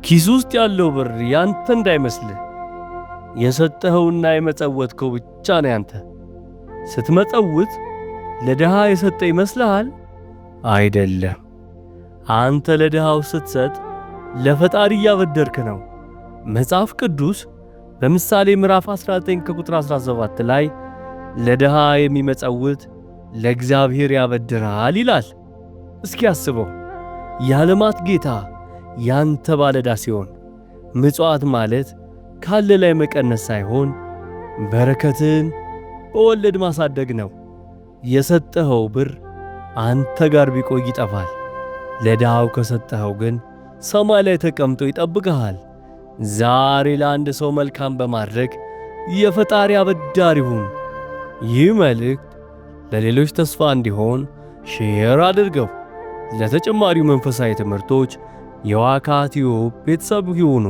ኪስ ውስጥ ያለው ብር ያንተ እንዳይመስልህ። የሰጠኸውና የመጸወትከው ብቻ ነው ያንተ። ስትመጸውት ለድሃ የሰጠ ይመስልሃል? አይደለም። አንተ ለድሃው ስትሰጥ ለፈጣሪ እያበደርክ ነው። መጽሐፍ ቅዱስ በምሳሌ ምዕራፍ 19 ከቁጥር 17 ላይ ለድሃ የሚመጸውት ለእግዚአብሔር ያበድራል ይላል። እስኪ አስበው፣ የዓለማት ጌታ ያንተ ባለዕዳ ሲሆን፣ ምጽዋት ማለት ካለ ላይ መቀነስ ሳይሆን በረከትን በወለድ ማሳደግ ነው። የሰጠኸው ብር አንተ ጋር ቢቆይ ይጠፋል። ለድሃው ከሰጠኸው ግን ሰማይ ላይ ተቀምጦ ይጠብቅሃል። ዛሬ ለአንድ ሰው መልካም በማድረግ የፈጣሪ አበዳሪ ሁን። ይህ መልእክት ለሌሎች ተስፋ እንዲሆን share አድርገው። ለተጨማሪ መንፈሳዊ ትምህርቶች የዋካ ቲዩብ ቤተሰብ ይሁኑ።